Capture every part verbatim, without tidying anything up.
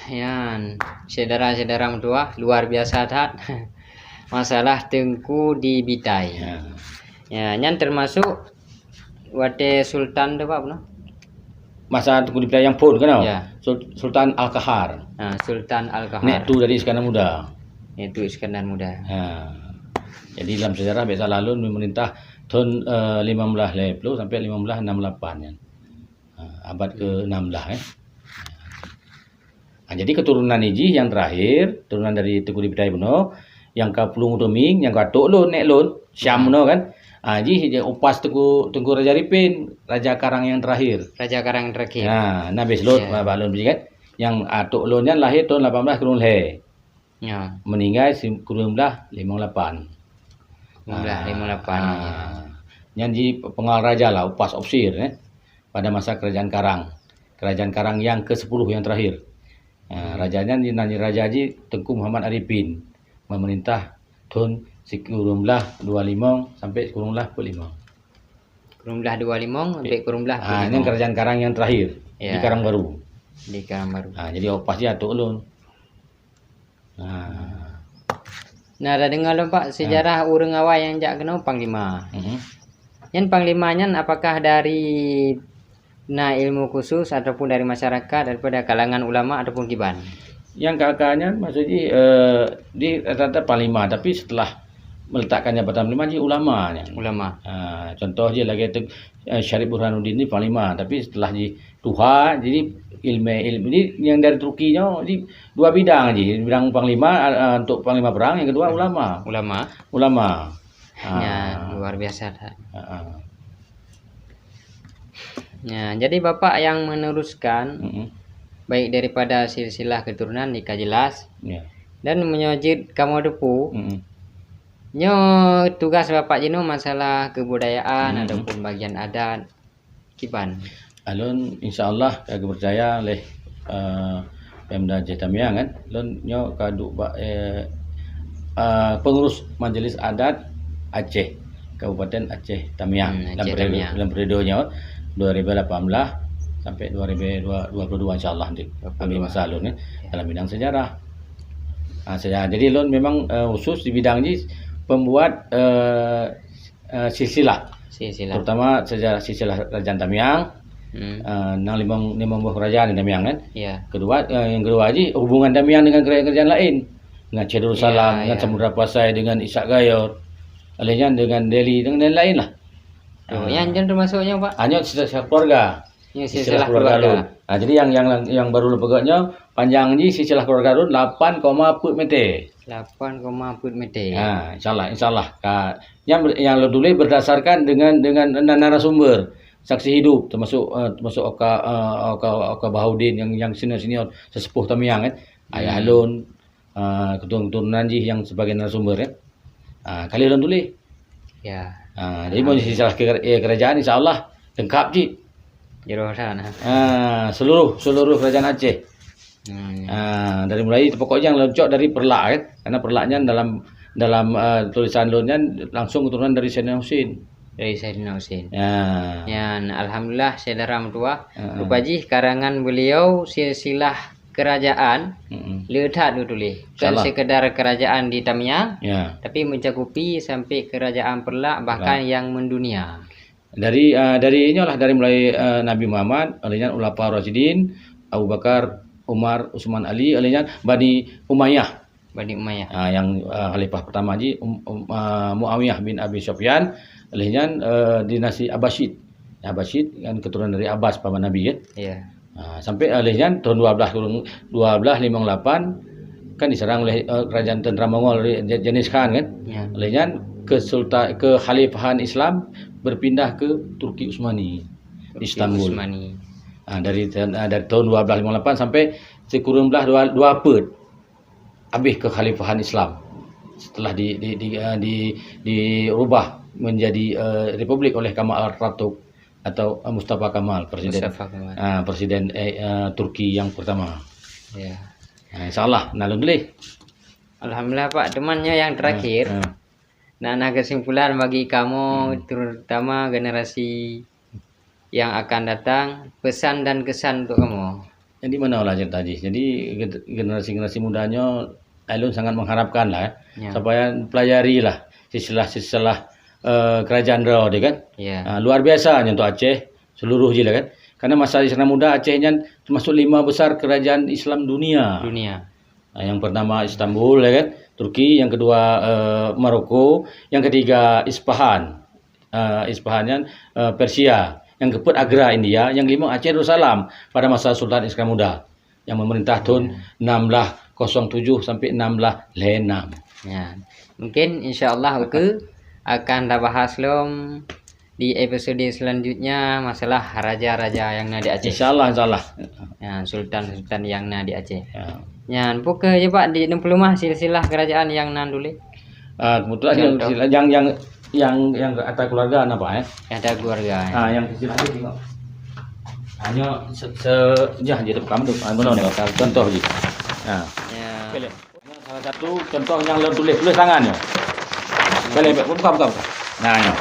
Nyan, syedara-syedara meutuwah, luar biasa that. Masalah Teungku di Bitai. Ya. Ya, nyan teumasok watée Sultan tu, Pak, bunoe? Masa Teungku di Bitai nyang phon keunoe? Ya. Sul-, Sultan Al-Qahar. Ha, Sultan Al-Qahar. Nek tu dari Iskandar Muda. Nek tu Iskandar Muda. Ha. Jadi dalam sejarah biasa lalu memerintah tahun, eh, lima belas lima puluh sampai lima belas enam lapan nyan. Ha, abad ke enam belas, eh. Ha, jadi keturunan ni jih yang terakhir, keturunan dari Teungku di Bitai bunoe, yang ka pulung Utomi, yang ka tok lôn, nek lôn, Syam bunoe kan. Ha, jih je upas Teungku, Teungku Raja Ripin, Raja Karang yang terakhir. Raja Karang yang terakhir. Ha, na bes lôn, ya, ba, ba lôn biji kan. Yang atok lôn nyan lahir tahun lapan belas kureueng lhèe. Ya. Meninggai si-, kureueng belas limong lapan. Kureueng belas limong lapan, ha, ya. Nyan ji pengawal raja lah, upas opsir, eh. Pada masa kerajaan Karang. Kerajaan Karang yang ke sepuluh yang terakhir. Ha, hmm, raja nyan ji, nan ji raja ji Teungku Muhammad Arifin. Memerintah tahun sikureueng belas dua limong sampai sikureueng belas peuet limong. Sikureueng belas dua limong sampai sikureueng belas peuet limong. Ha, nyan kerajaan Karang yang terakhir. Ya. Di Karang Baru. Di Karang Baru. Ha, jadi upas ji atok lôn. Nah. Nah, dah dengar lom, Pak, sejarah ureueng awai nyang jak keunoe panglima. Mhm. Nyan panglima nyan apakah dari na ilmu khusus ataupun dari masyarakat daripada kalangan ulama ataupun kiban? Yang ka-ka nyan maksud jih, eh, di rata-rata panglima, tapi setelah meletakkan jabatan panglima jih ulama nyan. Ulama. Ah, contoh jih lagèe tu, eh, Syarif Burhanuddin ni panglima, tapi setelah jih tuha, jadi ilmu, ilmu, jadi yang dari Turki nyoe, jadi dua bidang ji, bidang panglima, eh, untuk panglima perang, yang kedua ulama. Ulama. Ulama. Ya, ah, luar biasa that. Ah, ah. Ya, jadi Bapak yang meneruskan, mm-mm, baik daripada silsilah keturunan di ka jelas, ya, dan meunyoe jeuet kamoe teupeu, mm-mm, nyoe tugas Bapak jinoe masalah kebudayaan, mm-mm, ataupun bagian adat. Kiban. Alun, insya Allah, ka geupercaya lé, eh, Pemda Aceh Tamiang, kan. Lôn nyoe ka duek bak, eh, eh, pengurus Majelis Adat Aceh, Kabupaten Aceh Tamiang. Hmm, dalam Aceh periode, Tamiang. Dalam periode nyoe, dua ribu lapan belas sampai dua ribu dua puluh dua, insya Allah, nanti. Dua puluh dua. Ambil masa lôn, ya, ya, dalam bidang sejarah. Ah, sejarah. Jadi, lôn memang, eh, khusus di bidang ni pembuat, eh, eh, silsilah. Silsilah. Terutama sejarah silsilah Kerajaan Tamiang. Hmm. Eh, nang limong, limong boh kerajaan di Tamiang, kan? Ya. Kedua, eh, yang kedua ji hubungan Tamiang dengan kerajaan-kerajaan lain. Dengan Syekh Darussalam, ya, dengan, ya, Samudra Pasai, dengan Ishak Gayor. Alèh nyan dengan Delhi, dengan lain-lain lah. Oh, ah, nyan, nyan termasuknya, Pak? Ah, nyan silsilah keluarga. Ya, silsilah keluarga lôn. Ah, jadi yang, yang, yang baru lôn peugah nyoe, panjang ji silsilah keluarga lôn lapan koma peuet meter. Lapan koma peuet meter. Ha, insya Allah, insya Allah. Ka, yang, yang lôn tulis berdasarkan dengan, dengan na-, narasumber, saksi hidup, termasuk, eh, termasuk Oka, eh, Oka, Oka Bahaudin yang, yang senior-senior, sesepuh Tamiang, kan. Ayah, hmm, lôn, eh, keturunan-keturunan jih yang sebagai narasumber, ya. Ah, ka lheueh lôn tulis. Ya. Ah, jadi, ah, mun silsilah ke-, eh, kerajaan, insya Allah, lengkap cit. Jroh sana. Ah, seluruh, seluruh kerajaan Aceh. Hmm, ya. Ah, dari mulai, pokoknya yang leuncok dari Perlak, kan? Karena Perlak nyan dalam, dalam, ah, tulisan lôn nyan langsung keturunan dari Saidina Husin. Dari Saidina Husin. Ya. Nyan, alhamdulillah, syedara meutuwah. Ah, ah. Rupa jih karangan beliau silsilah kerajaan, mm-mm, le that geutuléh. Kon, insya Allah, sekedar kerajaan di Tamiang, ya, tapi mencakupi sampai kerajaan Perlak, bahkan, Perlak, yang mendunia. Dari, eh, dari nyoe lah, dari mulai, eh, Nabi Muhammad, alèh nyan Khulafa Rasyidin, Abu Bakar, Umar, Utsman, Ali, alèh nyan Bani Umayyah. Bani Umayyah. Ah, yang, eh, khalifah pertama ji, um, um, ah, Muawiyah bin Abi Sufyan, alèh nyan, eh, dinasti Abasyid. Abasyid kan keturunan dari Abbas, paman Nabi, kan? Iya. Ah, sampai alèh nyan tahun dua belas kureueng, dua belas limong lapan kan diserang oleh, eh, kerajaan tentera Mongol dari Je-, Genghis Khan, kan? Ya. Alèh nyan kesulta-, kekhalifahan Islam berpindah ke Turki Utsmani, Turki Istanbul. Utsmani. Ah, dari ta-, ah, dari tahun dua belas limong lapan sampai sikureueng belas dua, dua abad habis kekhalifahan Islam setelah di, di, di, eh, di, dirubah menjadi, eh, republik oleh Kamal Atatürk atau, eh, Mustafa Kamal, presiden, Mustafa Kamal, ah, presiden, eh, eh, Turki yang pertama. Ya. Ah, insya Allah, na lôn tuléh. Alhamdulillah, Pak. Teuma nyoe nyang terakhir. Ah, ah. Nak na kesimpulan bagi kamoe, hmm, terutama generasi yang akan datang, pesan dan kesan untuk kamoe. Jadi meunoe lah cerita jih. Jadi gen-, generasi-generasi muda nyoe, ulôn sangat mengharapkan lah, eh, Ya. supaya pelajari lah silsilah-silsilah, eh, kerajaan droe tadi kan. Ya. Ah, luar biasa nyoe untuk Aceh, seluruh jih lah kan. Karena masa Islam muda Aceh nyan termasuk lima besar kerajaan Islam dunia. Dunia. Ah, yang pertama Istanbul, ya kan, Turki, yang kedua, eh, Maroko, yang ketiga Isfahan. Eh, Isfahan nyan, eh, Persia, yang keempat Agra, India, yang kelima Aceh Darussalam pada masa Sultan Iskandar Muda yang memerintah tahun Ya. enam belas kosong tujuh sampai enam belas lima. Ya. Mungkin insya Allah ukeue akan tabahas lom di episode selanjutnya masalah raja-raja yang na di Aceh. Insya Allah, insya Allah. Ya, sultan-sultan yang na di Aceh. Ya. Nyan, peue keuh je Pak di enam puluh mah silsilah kerajaan yang na tuléh? Ah, kebetulan yang Contoh. silsilah yang, yang, yang, yang ata keluarga na Pak, eh? Yang ata keluarga, ya. Ah, yang silsilah tu tengok. Hanya se-, se-, jah je tu, kamu tu. Ah, mana ni? Contoh je. Ah. Ya. Okey, lihat. Salah satu contoh yang lôn tuléh, tuléh tangan nyoe. Boleh, buka, buka, buka. Nah, nyoe.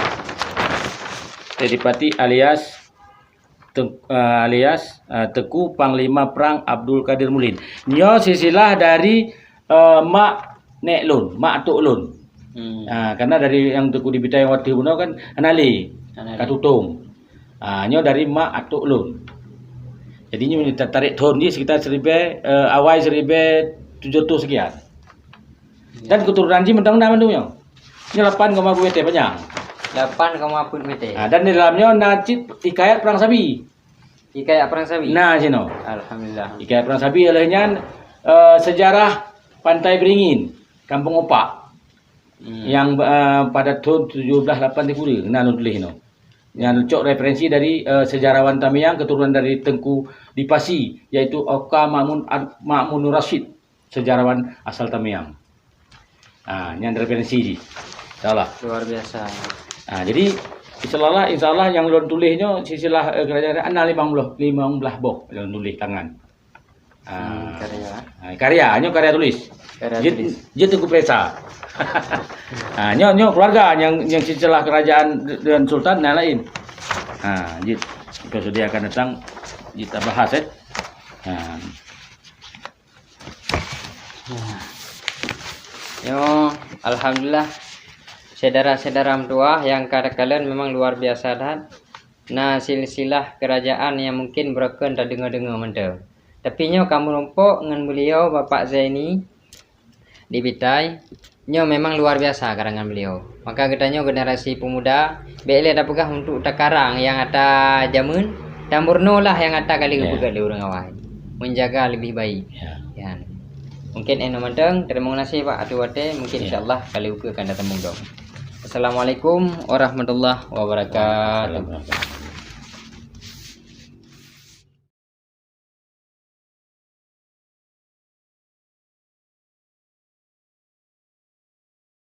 Teddy Pati alias Teng-, eh, alias, eh, Teungku Panglima Perang Abdul Kadir Mulin. Nyoe silsilah dari, eh, mak nek lôn, mak atuk lôn. Hmm. Ah, karena dari yang Teungku di Bitai watèe bunoe kan hana lé, Hana lé. ka tutong. Ah, nyoe dari mak atuk lôn. Jadi nyoe tarék thon jih sekitar seribèe, eh, awai seribèe tujoh ratus sekian. Ya. Dan keturunan jih mantong na mandum nyoe. Nyoe lapan koma peuet meter panjang. Lapan koma peuet meter. Ah, dan di dalam nyoe na cit hikayat perang sabi. Hikayat perang sabi? Na sinoe. Alhamdulillah. Hikayat perang sabi, oleh nyan, eh, sejarah Pantai Beringin, Kampung Opak. Hmm. Yang, eh, pada tahun tujoh belas lapan tiga na lôn tuléh nyoe. Nyan cok referensi dari, eh, sejarawan Tamiang keturunan dari Teungku di Pasi, yaitu Oka Makmun Ar-, Makmun Rasyid, sejarawan asal Tamiang. Ah, nyan referensi jih. Insyaallah. Luar biasa. Ah, jadi insyaallah, insyaallah yang lôn tuléh nyoe silsilah, eh, kerajaan na limong ploh, limong belas boh lôn tuléh tangan. Ah, Hmm, karya. ah, karya, nyoe karya tulis. Karya Jeuet, tulis. jeuet Teungku Presa. Ah, nyoe, nyoe keluarga nyang, nyang silsilah kerajaan dan sultan na laén. Ah, jeuet. Episode akan datang jeuet tabahas, eh. Ah. Nah. Yo, alhamdulillah. Syedara-syedara meutuwah nyang ka takalon memang luar biasa that. Na silsilah kerajaan nyang mungkin beureukeun tadeungoe-deungoe mantong. Tapi nyoe ka meurumpok ngon beliau Bapak Zaini di Bitai. Nyoe memang luar biasa karangan beliau. Maka geutanyoe generasi pemuda, bèk lé tapeugah untuk takarang nyang ata jameun, tameurunoe lah nyang ata ka lheueh Ya. geupeugah lé ureueng awai. Menjaga lebih baik. Ya. Ya. Mungkin 'oh noe mantong, terima kasih Pak ateueh watèe, mungkin Ya. insyaallah kali ukeue akan datang mudong. Assalamualaikum warahmatullahi wabarakatuh. Waalaikumsalam.